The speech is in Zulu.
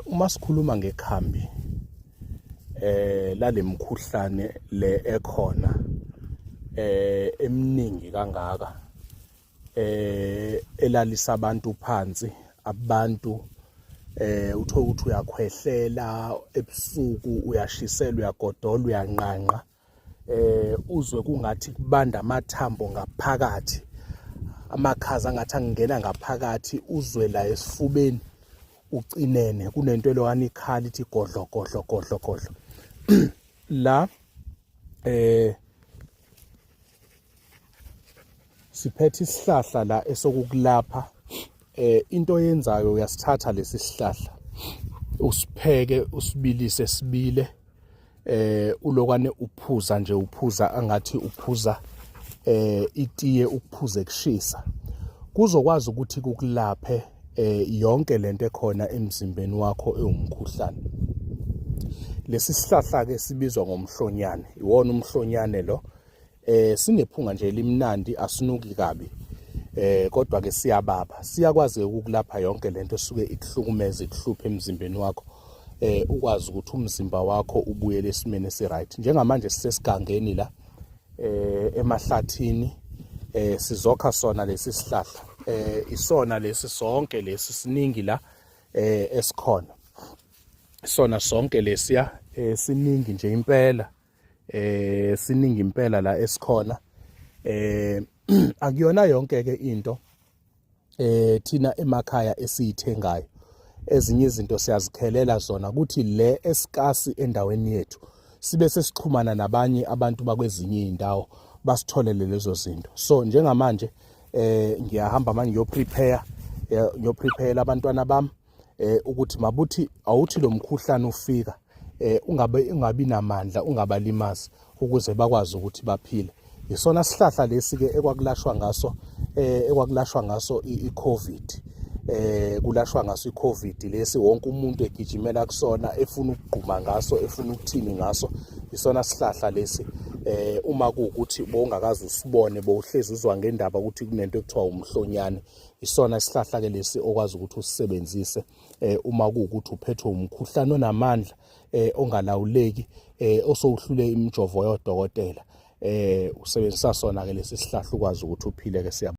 Uma sikhuluma ngekhambi lalemkhuhlane le ekhona eminingi kangaka elalisa abantu phansi, abantu uthola ukuthi uyakhwehlela ebusuku, uyashisela, uyagodola, uyanqanqa, uzwe kungathi kubanda amathambo ngaphakathi, amakhaza angathi angena ngaphakathi, uzwe la esifubeni ucinene kunento elokana ikhala ithi godlo godlo godlo godlo la. Siphethe isihlahla la esokukulapha. Into oyenzayo, uyasithatha lesi sihlahla, usipheke, usibilise sibile, ulokwane uphuza nje, uphuza angathi uphuza itiye, ukuphuza ekushisa. Kuzokwazi ukuthi kukulaphe yonke lento ekhona emzimbeni wakho ewumkhuhlane. Lesi sihlahla ke sibizwa ngomhlonyane, iwona umhlonyane lo. Sinephunga nje elimnandi, asinuki kabi, kodwa ke siyababa. Siyakwazi ukulapha yonke lento esuke ikuhlukumeza, ikuhluphe emzimbeni wakho, ukwazi ukuthi umzimba wakho ubuyele esimeni esiright. Njengamanje sisesigangeni la emahlathini, sizokha sona lesi sihlahla. Isona lesi sonke lesi, siningi la esikhona, sona sonke lesiya, siningi nje impela, siningi impela la esikhona. Akuyona yonke ke into thina emakhaya esiyithengayo, ezinye izinto siyazikhelela zona, ukuthi le esikasi endaweni yethu sibe sesixhumana nabanye abantu bakwezinye izindawo basitholele lezo zinto. So njengamanje ngiyahamba manje ngiyo prepare, ngiyo prepare abantwana bami ukuthi mabuthi awuthi lo mkhuhlane ufika ungabe ungabi namandla, ungabalimazi, ukuze bakwazi ukuthi baphile. Isona sihlahla lesi ke ekwakulashwa ngaso, ekwakulashwa ngaso iCovid, kulashwa ngaso iCovid lesi, wonke umuntu egijimela kusona, efuna ukugquma ngaso, efuna ukuthini ngaso. Isona sihlahla lesi. Uma kuwukuthi bowungakaze usibone, bowuhlezi uzwa ngendaba ukuthi kunento ekuthiwa umhlonyane, isona sihlahla ke lesi okwazi ukuthi usisebenzise uma kuwukuthi uphethwe umkhuhlane onamandla, ongalawuleki, osowuhlule imijovo yodokotela. Usebenzisa sona ke lesi sihlahla ukwazi ukuthi uphile ke. Siyabonga.